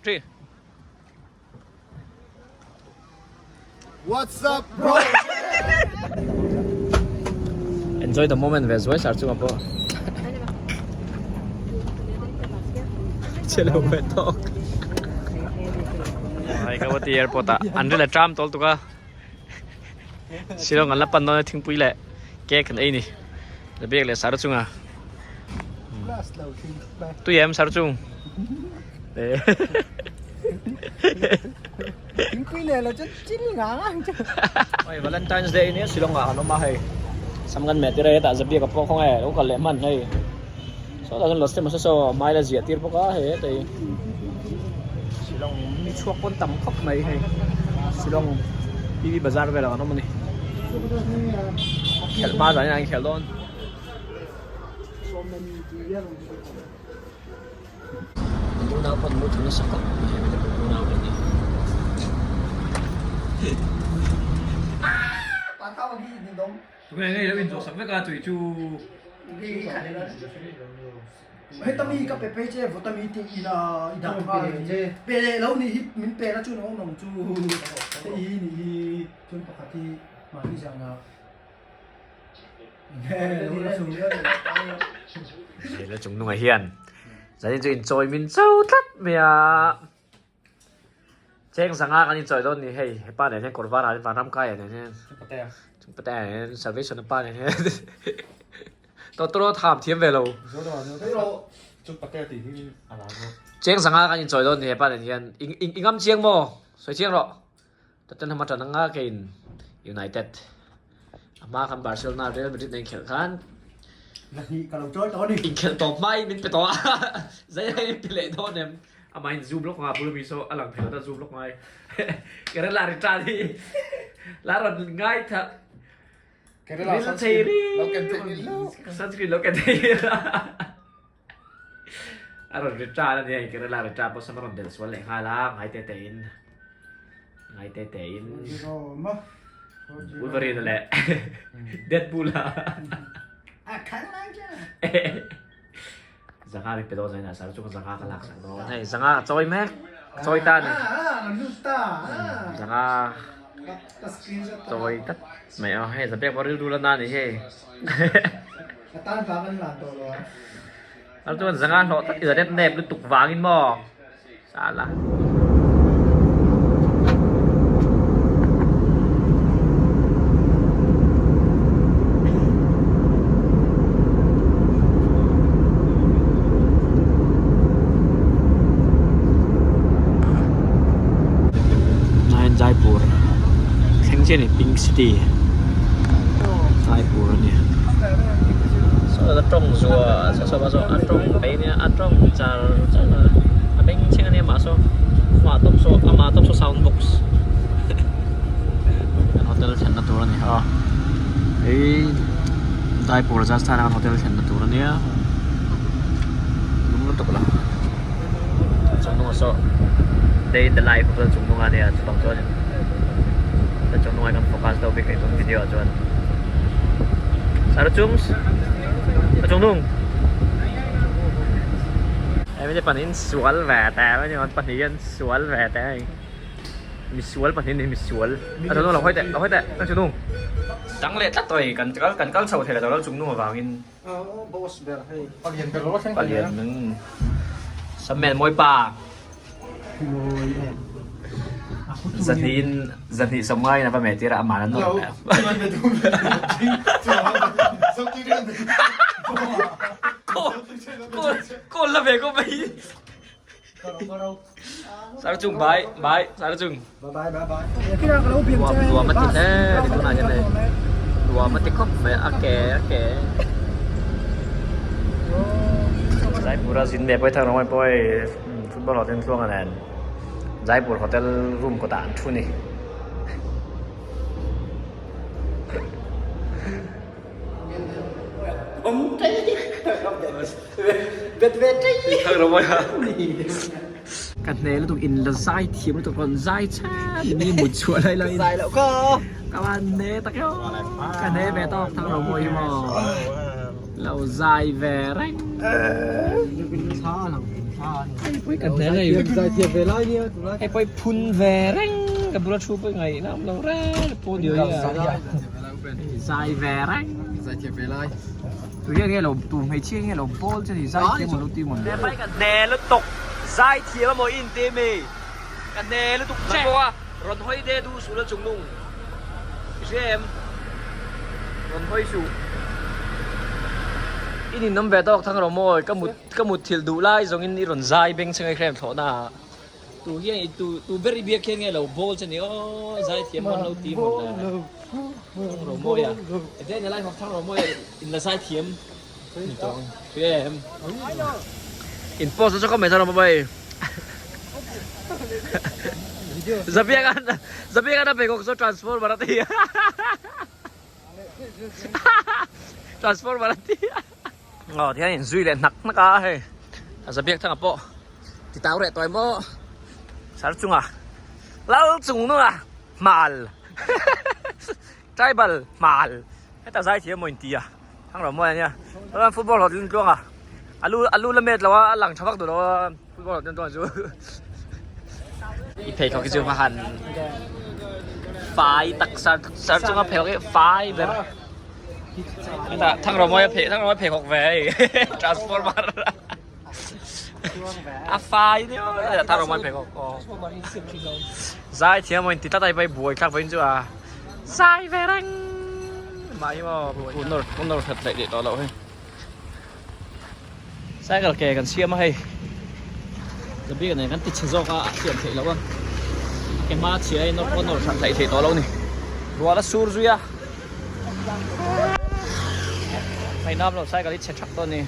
3. What's up bro? Enjoy the moment ve zuai sar chunga pawh. Chelo ve tawk. Ai ka wati airport ah an ri le tram tol tuka. Shillong an la pan dawn a thingpui leh cake an ei ni. Le bek leh sar chunga. Tui em sar chung. Thingpui leh lo chu chil nga ang chu. Oi Valentine's Day nia Shillong ah kan awm a hei. Sam kan meh tir a hetah Zabia ka pawh khawng e lo kal leh hman hei. Saw tah chuan Los te saw hmai la ziah tir bawk a hei hetei. Shillong mi chhuak pawn tam khawp mai hei. Shillong TV bazar velah kan awm a ni. Khelh hma zan in an khelh dawn. Unau pawn mu thun nasa khawp mai hemi te pawh unau kan ni. Tunge ngei lo in zawh sak vek a tui chu. Hetami ka pe phei che vawtami tih ila i dah nghal pe leh lo nih hi min pe na chuan a awm ang chu hei hi nih hi chuan pakhat hi mahni zana Hela chung nungah hian zanin chu inchawi min cho tlat mai a cheng zanga kan inchawi dawn ni hei hepa nen hian kawr var ah hian vanram kai ah nen hian chung patea nen hian salvation a pa nen hian tawtawrâwt tham thiam ve lo cheng zanga kan inchawi dawn ni hepa nen hian i ngam chiang maw sawi chiang rawh. Tottenham a ṭan anga keiin United a hma khan Barcelona Real Madrid nen inkhelh khan inkhelh tawp hmain min pe tawh a zai a in pe leh dawn em amah in zoom lawk anga a bul ami saw a lang thei lo ta zoom lawk ngai Kerala ri ṭan hi la rawn ngai tha Kerala sunscreen lo ken theih ni lo sunscreen lo ken theih ni lo A rawn ri tan a nia Kerala ri tan pawh sawn a rawn delh sual leh nghal a ngai te te in ngai te te in Wolverine leh Deadpool a Zanga min pe dawn zain a sar chu zanga ka lak sak dawn hei zanga a chawi mek a chawi ta a ni zanga chawi tlat mai a hei zapek pawh rilru la na a ni hei. A tan vang an lan tawh lo a. Kal chuan zanga hlawh tlat i zanet nep lutuk vangin maw? Sala. Nine Jaipur thleng chian in Pink City. Jaipur a ni saw a tawng zuah saw saw saw a tawng mai nia a tawng char char a a beng chheng a nia mah saw amah tawp saw amah tawp saw sound box kan hotel thlenna tur a ni a hei Jaipur Rajasthan a kan hotel thlenna tur a nia lung lutuk lo chung hnungah saw day in the life a chung hnungah a nia chutah chuan. Ta chung hnungah kan focus deuh bik tun video ah chuan sar chung a chung hnung hemi te pahnih in sual ve teh mai ni pahnih hian sual ve teh a ni misual pahnih an ni misual a chung hnung lo hawi teh lo hawi teh a chung hnung dang leh tlat tawh hei kan kal kan kal chho thei lo tawh lo chung hnung avangin boss ber hei palian ber lo thleng palian sammel mawi pa. Zahnihin zahnih sawmngaiin a va meh tir a, amah la nawr leh. Kawl la ve ko mai. Sar chung bye bye sar chung. Nuam a ti hle ni tunah hian hei nuam a ti khawp mai a ke a ke. Jaipur a zin ve pawh hi thak rawng pawh hei football hotel tluanga nen Jaipur hotel room kawtah an thu ni. Thak rawng a. Ka hne lutuk in la zai thiam lutuk rawn zai chhan mi mut chhuah lai lai in Zai loh kha. Ka van hne tak eo ka hne ve tawk thang lo pawh hi maw lo zai ve reng. Hei pawh ka hne nei. Hei pawh phun ve reng ka bula thu pawh ngaihna awm lo reng pawh ni a. Zai ve reng. Tu hian nge lo tu hmeichhia nge lo bawl che ni zai thiam lo ti mawn. Hei ka hne lutuk zai thiam amaw i inti mi ka hne lutuk che. Rawn hawi de duh suh la chung nung i hria em? Rawn hawi suh. I ninawm ve tawk thang rawh maw ka mut ka mut thilh duh lai zawngin i rawn zai beng chheng ai hrem thlawhna ah. Tu hian i tu tu ber i biak hian nge lo bawl che ni aw zai thiam mawn lo ti mawn le. Thang rawh mawi a. Ete ni lai hawk thang rawh mawi a in la zai thiam ni tawh ang. Hria em? In post chu ka mai thar rawh mawi. Zabiakan Zabiakan a pheikhawk chu transformer a ti a transformer a ti a aw tihian in zui leh hnak hnak a hei a Zabiak thanga pawh ti tau reh tawh emaw sar chunga lal chung nunga hmal tribal hmal heta zai thiam emaw inti a. Thang lo mawi ania chuan football hlawh tlin tluang a a lu a lu la met lo a a lang tha vak duh lo a football hlawh tlin tluang chu i pheikhawk hi chu va han fai tak sar sar chunga pheikhawk hi fai ber hetah thang ro mawi a phei thang ro mawi pheikhawk ve hei transformer a fai nia thang ro mawi pheikhawk aw zai thiam a inti tlat a hei buai thlak vawiin chu a. Zai ve reng mah hi maw unawr unawr that laih leh tawh loh hei cycle ke kan siam a hei zabi kan kan ti chhe zawk a a siam theih loh a ke hma chhia in unawr that laih theih tawh loh ni rual a sur zui a hei nam lo cycle hi chhe thak dawn ni.